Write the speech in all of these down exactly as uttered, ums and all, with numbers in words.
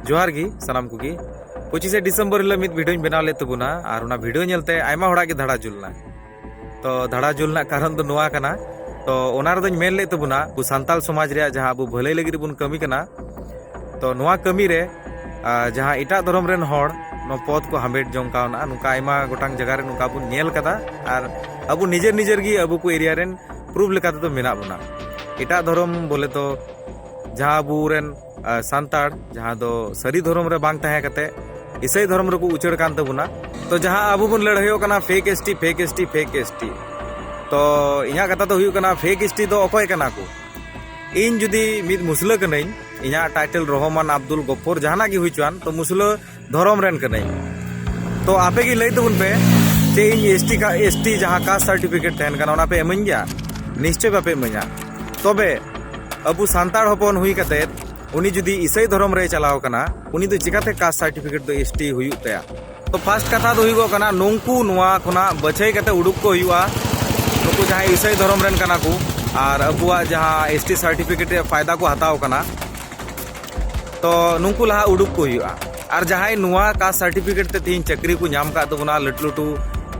ᱡᱚᱦᱟᱨ ᱜᱮ ᱥᱟᱱᱟᱢ ᱠᱚᱜᱮ᱾ ᱯᱚᱸᱪᱤᱥᱮ ᱰᱤᱥᱮᱢᱵᱚᱨ ᱦᱤᱞᱳᱜ ᱢᱤᱫ ᱵᱷᱤᱰᱤᱭᱳᱧ ᱵᱮᱱᱟᱣ ᱞᱮᱫ ᱛᱟᱵᱚᱱᱟ, ᱟᱨ ᱚᱱᱟ ᱵᱷᱤᱰᱤᱭᱳ ᱧᱮᱞᱛᱮ ᱟᱭᱢᱟ ᱦᱚᱲᱟᱜ ᱜᱮ ᱫᱷᱟᱲᱟ ᱡᱩᱞ ᱞᱮᱱᱟ᱾ ᱛᱚ ᱫᱷᱟᱲᱟ ᱡᱩᱞ ᱨᱮᱱᱟᱜ ᱠᱟᱨᱚᱱ ᱫᱚ ᱱᱚᱣᱟ ᱠᱟᱱᱟ᱾ ᱛᱚ ᱚᱱᱟ ᱨᱮᱫᱚᱧ ᱢᱮᱱ ᱞᱮᱫ ᱛᱟᱵᱚᱱᱟ, ᱟᱵᱚ ᱥᱟᱱᱛᱟᱲ ᱥᱚᱢᱟᱡᱽ ᱨᱮᱭᱟᱜ ᱡᱟᱦᱟᱸ ᱟᱵᱚ ᱵᱷᱟᱹᱞᱟᱹᱭ ᱞᱟᱹᱜᱤᱫ ᱨᱮᱵᱚᱱ ᱠᱟᱹᱢᱤ ᱠᱟᱱᱟ, ᱛᱚ ᱱᱚᱣᱟ ᱠᱟᱹᱢᱤ ᱨᱮ, ᱟᱨ ᱡᱟᱦᱟᱸ ᱮᱴᱟᱜ ᱫᱷᱚᱨᱚᱢ ᱨᱮᱱ ᱦᱚᱲ ᱱᱚᱣᱟ ᱯᱚᱫᱽ ᱠᱚ ᱦᱟᱢᱮᱴ ᱡᱚᱝ ᱠᱟᱣᱱᱟ, ᱱᱚᱝᱠᱟ ᱟᱭᱢᱟ ᱜᱚᱴᱟᱝ ᱡᱟᱭᱜᱟ ᱨᱮ ᱱᱚᱝᱠᱟ ᱵᱚᱱ ᱧᱮᱞ ᱠᱟᱫᱟ᱾ ᱟᱨ ᱟᱵᱚ ᱱᱤᱡᱮᱨ ᱱᱤᱡᱮᱨ ᱜᱮ ᱟᱵᱚ ᱠᱚ ᱮᱨᱤᱭᱟ ᱨᱮᱱ ᱯᱨᱩᱯᱷ ᱞᱮᱠᱟ ᱛᱮᱫᱚ ᱢᱮᱱᱟᱜ ᱵᱚᱱᱟ᱾ ᱮᱴᱟᱜ ᱫᱷᱚᱨᱚᱢ ᱵᱚᱞᱮ ᱫᱚ ᱡᱟᱦᱟᱸ ᱟᱵᱚᱨᱮᱱ, ᱟᱨ, ᱥᱟᱱᱛᱟᱲ, ᱡᱟᱦᱟᱸ ᱫᱚ ᱥᱟᱹᱨᱤ ᱫᱷᱚᱨᱚᱢ ᱨᱮ ᱵᱟᱝ ᱛᱟᱦᱮᱸ ᱠᱟᱛᱮ ᱤᱥᱟᱹᱭ ᱫᱷᱚᱨᱚᱢ ᱨᱮᱠᱚ ᱩᱪᱟᱹᱲ ᱠᱟᱱ ᱛᱟᱵᱚᱱᱟ᱾ ᱛᱚ ᱡᱟᱦᱟᱸ ᱟᱵᱚ ᱵᱚᱱ ᱞᱟᱹᱲᱦᱟᱹᱭᱚᱜ ᱠᱟᱱᱟ fake S T, fake S T, fake S T. ᱛᱚ ᱤᱧᱟᱹᱜ ᱠᱟᱛᱷᱟ ᱫᱚ ᱦᱩᱭᱩᱜ ᱠᱟᱱᱟ, ᱯᱷᱮᱠ ᱮᱥ ᱴᱤ ᱫᱚ ᱚᱠᱚᱭ ᱠᱟᱱᱟ ᱠᱚ? ᱤᱧ ᱡᱩᱫᱤ ᱢᱤᱫ ᱢᱩᱥᱞᱟᱹ ᱠᱟᱹᱱᱟᱹᱧ, ᱤᱧᱟᱹᱜ ᱴᱟᱭᱴᱮᱞ ᱨᱚᱦᱚᱢᱟᱱ ᱟᱵᱫᱩᱞ ᱜᱚᱯᱷᱚᱨ ᱡᱟᱦᱟᱱᱟᱜ ᱜᱮ ᱦᱩᱭ ᱦᱚᱪᱚᱣᱟᱱ, ᱛᱚ ᱢᱩᱥᱞᱟᱹ ᱫᱷᱚᱨᱚᱢ ᱨᱮᱱ ᱠᱟᱹᱱᱟᱹᱧ᱾ ᱛᱚ ᱟᱯᱮ ᱜᱮ ᱞᱟᱹᱭ ᱛᱟᱵᱚᱱ ᱯᱮ ᱡᱮ ᱤᱧ ᱮᱥ ᱴᱤ ᱠᱟ-, ᱮᱥ ᱴᱤ ᱡᱟᱦᱟᱸ ᱠᱟᱥᱴ ᱥᱟᱨᱴᱤᱯᱷᱤᱠᱮᱴ ᱛᱟᱦᱮᱱ ᱠᱟᱱᱟ, ᱚᱱᱟ ᱯᱮ ᱤᱢᱟᱹᱧ ᱜᱮᱭᱟ? ᱱᱤᱥᱪᱚᱭ ᱵᱟᱯᱮ ᱤᱢᱟᱹᱧᱟ᱾ ᱛᱚᱵᱮ ᱟᱵᱚ ᱥᱟᱱᱛᱟᱲ ᱦᱚᱯᱚᱱ ᱦᱩᱭ ᱠᱟᱛᱮ ᱩᱱᱤ ᱡᱩᱫᱤ ᱤᱥᱟᱹᱭ ᱫᱷᱚᱨᱚᱢ ᱨᱮᱭ ᱪᱟᱞᱟᱣ ᱠᱟᱱᱟ, ᱩᱱᱤ ᱫᱚ ᱪᱤᱠᱟᱛᱮ ᱠᱟᱥᱴ ᱥᱟᱨᱴᱤᱯᱷᱤᱠᱮᱴ ᱫᱚ ᱮᱥ ᱴᱤ ᱦᱩᱭᱩᱜ ᱛᱟᱭᱟ? ᱛᱚ ᱯᱷᱟᱥᱴ ᱠᱟᱛᱷᱟ ᱫᱚ ᱦᱩᱭᱩᱜᱚᱜ ᱠᱟᱱᱟ, ᱱᱩᱝᱠᱩ ᱱᱚᱣᱟ ᱠᱷᱚᱱᱟᱜ ᱵᱟᱹᱪᱷᱟᱹᱭ ᱠᱟᱛᱮ ᱩᱰᱩᱠ ᱠᱚ ᱦᱩᱭᱩᱜᱼᱟ᱾ ᱱᱩᱠᱩ ᱡᱟᱦᱟᱸᱭ ᱤᱥᱟᱹᱭ ᱫᱷᱚᱨᱚᱢ ᱨᱮᱱ ᱠᱟᱱᱟ ᱠᱚ ᱟᱨ ᱟᱵᱚᱣᱟᱜ ᱡᱟᱦᱟᱸ ᱮᱥ ᱴᱤ ᱥᱟᱨᱴᱤᱯᱷᱤᱠᱮᱴ ᱨᱮᱭᱟᱜ ᱯᱷᱟᱭᱫᱟ ᱠᱚ ᱦᱟᱛᱟᱣ ᱠᱟᱱᱟ, ᱛᱚ ᱱᱩᱠᱩ ᱞᱟᱦᱟ ᱩᱰᱩᱠ ᱠᱚ ᱦᱩᱭᱩᱜᱼᱟ᱾ ᱟᱨ ᱡᱟᱦᱟᱸᱭ ᱱᱚᱣᱟ ᱠᱟᱥᱴ ᱥᱟᱨᱴᱤᱯᱷᱤᱠᱮᱴ ᱛᱮ ᱛᱮᱦᱮᱧ ᱪᱟᱹᱠᱨᱤ ᱠᱚ ᱧᱟᱢ ᱠᱟᱜ ᱛᱟᱵᱚᱱᱟ, ᱞᱟᱹᱴᱩ ᱞᱟᱹᱴᱩ,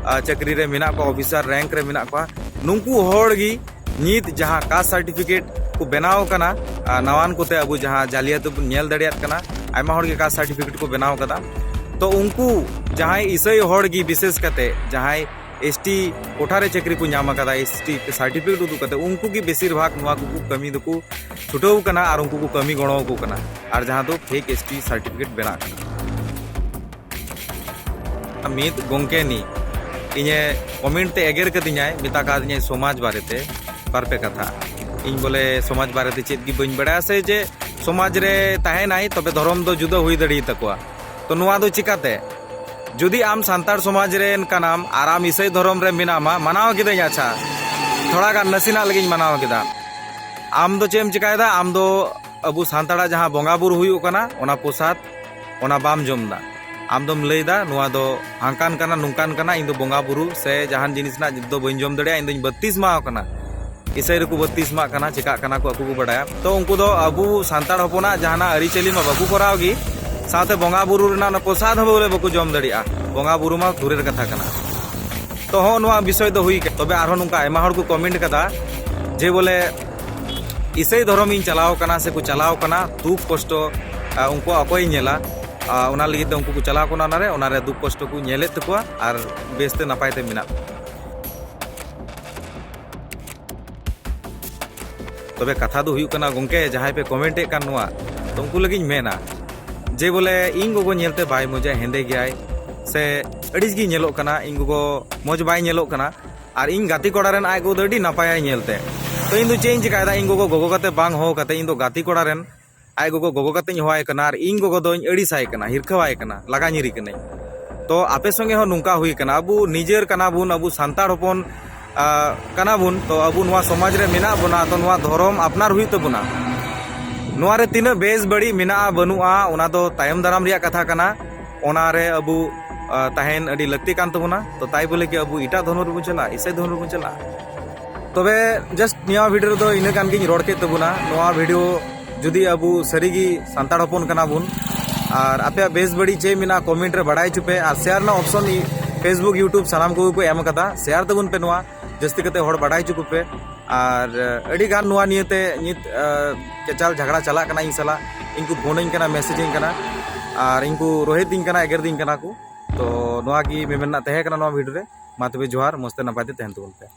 ᱟᱨ, ᱪᱟᱹᱠᱨᱤ ᱨᱮ ᱢᱮᱱᱟᱜ ᱠᱚᱣᱟ, ᱚᱯᱷᱤᱥᱟᱨ ᱨᱮᱝᱠ ᱨᱮ ᱢᱮᱱᱟᱜ ᱠᱚᱣᱟ, ᱱᱩᱠᱩ ᱦᱚᱲ ᱜᱮ ᱱᱤᱛ ᱡᱟᱦᱟᱸ ᱠᱟᱥᱴ ᱥᱟᱨᱴᱤᱯᱷᱤᱠᱮᱴ ᱠᱚ ᱵᱮᱱᱟᱣ ᱠᱟᱱᱟ, ᱟᱨ ᱱᱟᱣᱟᱱ ᱠᱚᱛᱮ ᱟᱵᱚ ᱡᱟᱦᱟᱸ ᱡᱟᱞᱤᱭᱟᱛᱤ ᱵᱚᱱ ᱧᱮᱞ ᱫᱟᱲᱮᱭᱟᱜ ᱠᱟᱱᱟ, ᱟᱭᱢᱟ ᱦᱚᱲ ᱜᱮ ᱠᱟᱥᱴ ᱥᱟᱨᱴᱤᱯᱷᱤᱠᱮᱴ ᱠᱚ ᱵᱮᱱᱟᱣ ᱠᱟᱫᱟ᱾ ᱛᱚ ᱩᱱᱠᱩ ᱡᱟᱦᱟᱸᱭ ᱤᱥᱟᱹᱭ ᱦᱚᱲ ᱜᱮ, ᱵᱤᱥᱮᱥ ᱠᱟᱛᱮ ᱡᱟᱦᱟᱸᱭ ᱮᱥ ᱴᱤ ᱠᱳᱴᱟ ᱨᱮ ᱪᱟᱹᱠᱨᱤ ᱠᱚ ᱧᱟᱢ ᱟᱠᱟᱫᱟ, ᱮᱥ ᱴᱤ ᱥᱟᱨᱴᱤᱯᱷᱤᱠᱮᱴ ᱩᱫᱩᱜ ᱠᱟᱛᱮ, ᱩᱱᱠᱩ ᱜᱮ ᱵᱮᱥᱤᱨ ᱵᱷᱟᱜᱽ ᱱᱚᱣᱟ ᱠᱚᱠᱚ ᱠᱟᱹᱢᱤ ᱫᱚᱠᱚ ᱪᱷᱩᱴᱟᱹᱣ ᱠᱟᱱᱟ ᱟᱨ ᱩᱱᱠᱩ ᱠᱚ ᱠᱟᱹᱢᱤ ᱜᱚᱲᱚ ᱟᱠᱚ ᱠᱟᱱᱟ, ᱟᱨ ᱡᱟᱦᱟᱸ ᱫᱚ ᱯᱷᱮᱠ ᱮᱥ ᱴᱤ ᱥᱟᱨᱴᱤᱯᱷᱤᱠᱮᱴ ᱵᱮᱱᱟᱜ ᱠᱟᱱᱟ᱾ ᱢᱤᱫ ᱜᱚᱝᱠᱮ ᱱᱤ ᱤᱧᱮ ᱠᱚᱢᱮᱱᱴ ᱛᱮ ᱮᱜᱮᱨ ᱠᱟᱫᱤᱧᱟᱭ, ᱢᱮᱛᱟ ᱠᱟᱫᱤᱧᱟᱭ ᱥᱚᱢᱟᱡᱽ ᱵᱟᱨᱮᱛᱮ ᱵᱟᱨᱯᱮ ᱠᱟᱛᱷᱟ᱾ ᱤᱧ ᱵᱚᱞᱮ ᱥᱚᱢᱟᱡᱽ ᱵᱟᱨᱮᱛᱮ ᱪᱮᱫ ᱜᱮ ᱵᱟᱹᱧ ᱵᱟᱲᱟᱭᱟ, ᱥᱮ ᱡᱮ ᱥᱚᱢᱟᱡᱽ ᱨᱮ ᱛᱟᱦᱮᱱᱟᱭ ᱛᱚᱵᱮ ᱫᱷᱚᱨᱚᱢ ᱫᱚ ᱡᱩᱫᱟᱹ ᱦᱩᱭ ᱫᱟᱲᱮᱭᱟᱛᱟ ᱠᱚᱣᱟ᱾ ᱛᱚ ᱱᱚᱣᱟ ᱫᱚ ᱪᱤᱠᱟᱛᱮ? ᱡᱩᱫᱤ ᱟᱢ ᱥᱟᱱᱛᱟᱲ ᱥᱚᱢᱟᱡᱽ ᱨᱮᱱ ᱠᱟᱱᱟᱢ ᱟᱨ ᱟᱢ ᱤᱥᱟᱹᱭ ᱫᱷᱚᱨᱚᱢ ᱨᱮ ᱢᱮᱱᱟᱢᱟ, ᱢᱟᱱᱟᱣ ᱠᱤᱫᱟᱹᱧ, ᱟᱪᱪᱷᱟ, ᱛᱷᱚᱲᱟ ᱜᱟᱱ ᱱᱟᱥᱮᱱᱟᱜ ᱞᱟᱹᱜᱤᱫ ᱤᱧ ᱢᱟᱱᱟᱣ ᱠᱮᱫᱟ᱾ ᱟᱢ ᱫᱚ ᱪᱮᱫ ᱮᱢ ᱪᱤᱠᱟᱭᱮᱫᱟ? ᱟᱢ ᱫᱚ ᱟᱵᱚ ᱥᱟᱱᱛᱟᱲᱟᱜ ᱡᱟᱦᱟᱸ ᱵᱚᱸᱜᱟ ᱵᱩᱨᱩ ᱦᱩᱭᱩᱜ ᱠᱟᱱᱟ, ᱚᱱᱟ ᱯᱨᱚᱥᱟᱫ, ᱚᱱᱟ ᱵᱟᱢ ᱡᱚᱢ ᱮᱫᱟ᱾ ᱟᱢ ᱫᱚᱢ ᱞᱟᱹᱭᱫᱟ, "ᱱᱚᱣᱟ ᱫᱚ ᱦᱟᱝᱠᱟᱱ ᱠᱟᱱᱟ, ᱱᱚᱝᱠᱟᱱ ᱠᱟᱱᱟ, ᱤᱧ ᱫᱚ ᱵᱚᱸᱜᱟ ᱵᱩᱨᱩ ᱥᱮ ᱡᱟᱦᱟᱱ ᱡᱤᱱᱤᱥ ᱨᱮᱱᱟᱜ ᱫᱚ ᱵᱟᱹᱧ ᱡᱚᱢ ᱫᱟᱲᱮᱭᱟᱜᱼᱟ, ᱤᱧ ᱫᱚᱧ ᱵᱟᱯᱛᱤᱥᱢᱟ ᱟᱠᱟᱱᱟ᱾" ᱤᱥᱟᱹᱭ ᱨᱮᱠᱚ ᱵᱟᱯᱛᱤᱥᱢᱟᱜ ᱠᱟᱱᱟ, ᱪᱮᱠᱟᱜ ᱠᱟᱱᱟ ᱠᱚ, ᱟᱠᱚ ᱠᱚ ᱵᱟᱰᱟᱭᱟ᱾ ᱛᱚ ᱩᱱᱠᱩ ᱫᱚ ᱟᱵᱚ ᱥᱟᱱᱛᱟᱲ ᱦᱚᱯᱚᱱᱟᱜ ᱡᱟᱦᱟᱱᱟᱜ ᱟᱹᱨᱤᱪᱟᱹᱞᱤ ᱢᱟ ᱵᱟᱠᱚ ᱠᱚᱨᱟᱣ ᱜᱮ, ᱥᱟᱶᱛᱮ ᱵᱚᱸᱜᱟ ᱵᱩᱨᱩ ᱨᱮᱱᱟᱜ ᱚᱱᱟ ᱯᱨᱚᱥᱟᱫ ᱦᱚᱸ ᱵᱚᱞᱮ ᱵᱟᱠᱚ ᱡᱚᱢ ᱫᱟᱲᱮᱭᱟᱜᱼᱟ᱾ ᱵᱚᱸᱜᱟ ᱵᱩᱨᱩ ᱢᱟ ᱫᱩᱨᱮᱨ ᱠᱟᱛᱷᱟ ᱠᱟᱱᱟ᱾ ᱛᱚ ᱦᱚᱸ ᱱᱚᱣᱟ ᱵᱤᱥᱚᱭ ᱫᱚ ᱦᱩᱭ ᱠᱟᱱᱟ᱾ ᱛᱚᱵᱮ ᱟᱨᱦᱚᱸ ᱱᱚᱝᱠᱟ ᱟᱭᱢᱟ ᱦᱚᱲ ᱠᱚ ᱠᱚᱢᱮᱱᱴ ᱠᱟᱫᱟ ᱡᱮ ᱵᱚᱞᱮ ᱤᱥᱟᱹᱭ ᱫᱷᱚᱨᱚᱢᱤᱧ ᱪᱟᱞᱟᱣ ᱠᱟᱱᱟ ᱥᱮ ᱠᱚ ᱪᱟᱞᱟᱣ ᱠᱟᱱᱟ, ᱫᱩᱠ ᱠᱚᱥᱴᱚ, ᱟ, ᱩᱱᱠᱩᱣᱟᱜ ᱚᱠᱚᱭᱮ ᱧᱮᱞᱟ? ᱟ, ᱚᱱᱟ ᱞᱟᱹᱜᱤᱫ ᱛᱮ ᱩᱱᱠᱩ ᱠᱚ ᱪᱟᱞᱟᱣ ᱠᱟᱱᱟ, ᱚᱱᱟᱨᱮ ᱚᱱᱟᱨᱮ ᱫᱩᱠ ᱠᱚᱥᱴᱚ ᱠᱚ ᱧᱮᱞᱮᱫ ᱛᱟᱠᱚᱣᱟ ᱟᱨ ᱵᱮᱥᱛᱮ ᱱᱟᱯᱟᱭ ᱛᱮ ᱢᱮᱱᱟᱜ ᱠᱚᱣᱟ᱾ ᱛᱚᱵᱮ ᱠᱟᱛᱷᱟ ᱫᱚ ᱦᱩᱭᱩᱜ ᱠᱟᱱᱟ ᱜᱚᱝᱠᱮ, ᱡᱟᱦᱟᱸᱭ ᱯᱮ ᱠᱚᱢᱮᱱᱴ ᱮᱫ ᱠᱟᱱ ᱱᱚᱣᱟ, ᱛᱚ ᱩᱱᱠᱩ ᱞᱟᱹᱜᱤᱫ ᱤᱧ ᱢᱮᱱᱟ ᱡᱮ ᱵᱚᱞᱮ ᱤᱧ ᱜᱚᱜᱚ ᱧᱮᱞᱛᱮ ᱵᱟᱭ ᱢᱚᱡᱟ, ᱦᱮᱸᱫᱮ ᱜᱮᱭᱟᱭ ᱥᱮ ᱟᱹᱲᱤᱥ ᱜᱮ ᱧᱮᱞᱚᱜ ᱠᱟᱱᱟ, ᱤᱧ ᱜᱚᱜᱚ ᱢᱚᱡᱽ ᱵᱟᱭ ᱧᱮᱞᱚᱜ ᱠᱟᱱᱟ, ᱟᱨ ᱤᱧ ᱜᱟᱛᱮ ᱠᱚᱲᱟ ᱨᱮᱱ ᱟᱡ ᱜᱚᱜᱚ ᱫᱚ ᱟᱹᱰᱤ ᱱᱟᱯᱟᱭᱟᱭ ᱧᱮᱞᱛᱮ᱾ ᱛᱚ ᱤᱧ ᱫᱚ ᱪᱮᱫ ᱤᱧ ᱪᱤᱠᱟᱭᱮᱫᱟ, ᱤᱧ ᱜᱚᱜᱚ ᱜᱚᱜᱚ ᱠᱟᱛᱮ ᱵᱟᱝ ᱦᱚᱦᱚ ᱠᱟᱛᱮ ᱤᱧ ᱫᱚ ᱜᱟᱛᱮ ᱠᱚᱲᱟ ᱨᱮᱱ ᱟᱡ ᱜᱚᱜᱚ ᱜᱚᱜᱚ ᱠᱟᱛᱮᱧ ᱦᱚᱦᱚᱣᱟᱭ ᱠᱟᱱᱟ ᱟᱨ ᱤᱧ ᱜᱚᱜᱚ ᱫᱚᱧ ᱟᱹᱲᱤᱥᱟᱭ ᱠᱟᱱᱟ, ᱦᱤᱨᱠᱷᱟᱹᱣᱟᱭ ᱠᱟᱱᱟ, ᱞᱟᱜᱟ ᱧᱤᱨᱤ ᱠᱟᱹᱱᱟᱹᱧ᱾ ᱛᱚ ᱟᱯᱮ ᱥᱚᱸᱜᱮ ᱦᱚᱸ ᱱᱚᱝᱠᱟ ᱦᱩᱭ ᱠᱟᱱᱟ᱾ ᱟᱵᱚ ᱱᱤᱡᱮᱨ ᱠᱟᱱᱟ ᱵᱚᱱ, ᱟᱵᱚ ᱥᱟᱱᱛᱟᱲ ᱦᱚᱯᱚᱱ, ᱟ, ᱠᱟᱱᱟ ᱵᱚᱱ, ᱛᱚ ᱟᱵᱚ ᱱᱚᱣᱟ ᱥᱚᱢᱟᱡᱽ ᱨᱮ ᱢᱮᱱᱟᱜ ᱵᱚᱱᱟ, ᱛᱚ ᱱᱚᱣᱟ ᱫᱷᱚᱨᱚᱢ ᱟᱯᱱᱟᱨ ᱦᱩᱭᱩᱜ ᱛᱟᱵᱚᱱᱟ᱾ ᱱᱚᱣᱟ ᱨᱮ ᱛᱤᱱᱟᱹᱜ ᱵᱮᱥ ᱵᱟᱹᱲᱤᱡ ᱢᱮᱱᱟᱜᱼᱟ ᱵᱟᱹᱱᱩᱜᱼᱟ, ᱚᱱᱟ ᱫᱚ ᱛᱟᱭᱚᱢ ᱫᱟᱨᱟᱢ ᱨᱮᱭᱟᱜ ᱠᱟᱛᱷᱟ ᱠᱟᱱᱟ᱾ ᱚᱱᱟ ᱨᱮ ᱟᱵᱚ, ᱟ, ᱛᱟᱦᱮᱱ ᱟᱹᱰᱤ ᱞᱟᱹᱠᱛᱤ ᱠᱟᱱ ᱛᱟᱵᱚᱱᱟ᱾ ᱛᱚ ᱛᱟᱭ ᱵᱚᱞᱮ ᱠᱤ ᱟᱵᱚ ᱮᱴᱟᱜ ᱫᱷᱚᱨᱢᱚ ᱨᱮᱵᱚᱱ ᱪᱟᱞᱟᱜᱼᱟ, ᱤᱥᱟᱹᱭ ᱫᱷᱚᱨᱢᱚ ᱨᱮᱵᱚᱱ ᱪᱟᱞᱟᱜᱼᱟ? ᱛᱚᱵᱮ just ᱱᱤᱭᱟᱹ ᱵᱷᱤᱰᱤᱭᱳ ᱨᱮᱫᱚ ᱤᱱᱟᱹ ᱜᱟᱱ ᱜᱤᱧ ᱨᱚᱲ ᱠᱮᱫ ᱛᱟᱵᱚᱱᱟ᱾ ᱱᱚᱣᱟ ᱵᱷᱤᱰᱤᱭᱳ ᱡᱩᱫᱤ ᱟᱵᱚ ᱥᱟᱹᱨᱤᱜᱮ ᱥᱟᱱᱛᱟᱲ ᱦᱚᱯᱚᱱ ᱠᱟᱱᱟ ᱵᱚᱱ ᱟᱨ ᱟᱯᱮᱭᱟᱜ ᱵᱮᱥ ᱵᱟᱹᱲᱤᱡ ᱪᱮᱫ ᱢᱮᱱᱟᱜᱼᱟ, ᱠᱚᱢᱮᱱᱴ ᱨᱮ ᱵᱟᱲᱟᱭ ᱦᱚᱪᱚ ᱯᱮ᱾ ᱟᱨ ᱥᱮᱭᱟᱨ ᱨᱮᱱᱟᱜ ᱚᱯᱥᱚᱱ Facebook, YouTube ᱥᱟᱱᱟᱢ ᱠᱚᱜᱮ ᱠᱚ ᱮᱢ ᱠᱟᱫᱟ, ᱥᱮᱭᱟᱨ ᱛᱟᱵᱚᱱ ᱯᱮ ᱱᱚᱣᱟ, ᱡᱟᱹᱥᱛᱤ ᱠᱟᱛᱮ ᱦᱚᱲ ᱵᱟᱲᱟᱭ ᱦᱚᱪᱚ ᱠᱚᱯᱮ᱾ ᱟᱨ ᱟᱹᱰᱤ ᱜᱟᱱ ᱱᱚᱣᱟ ᱱᱤᱭᱮᱛᱮ ᱱᱤᱛ ᱠᱮᱪᱟᱞ ᱡᱷᱟᱜᱽᱲᱟ ᱪᱟᱞᱟᱜ ᱠᱟᱱᱟ ᱤᱧ ᱥᱟᱞᱟᱜ, ᱤᱧ ᱠᱚ ᱯᱷᱳᱱᱟᱹᱧ ᱠᱟᱱᱟ, ᱢᱮᱥᱮᱡᱽ ᱟᱹᱧ ᱠᱟᱱᱟ, ᱟᱨ ᱤᱧ ᱠᱚ ᱨᱳᱦᱮᱫ ᱫᱤᱧ ᱠᱟᱱᱟ, ᱮᱜᱮᱨ ᱫᱤᱧ ᱠᱟᱱᱟ ᱠᱚ᱾ ᱛᱚ ᱱᱚᱣᱟ ᱜᱮ ᱢᱮᱢᱮᱱ ᱨᱮᱱᱟᱜ ᱛᱟᱦᱮᱸ ᱠᱟᱱᱟ ᱱᱚᱣᱟ ᱵᱷᱤᱰᱤᱭᱳ ᱨᱮ᱾ ᱢᱟ ᱛᱚᱵᱮ ᱡᱚᱦᱟᱨ, ᱢᱚᱡᱽ ᱛᱮ ᱱᱟᱯᱟᱭ ᱛᱮ ᱛᱟᱦᱮᱱ ᱛᱟᱵᱚᱱ ᱯᱮ᱾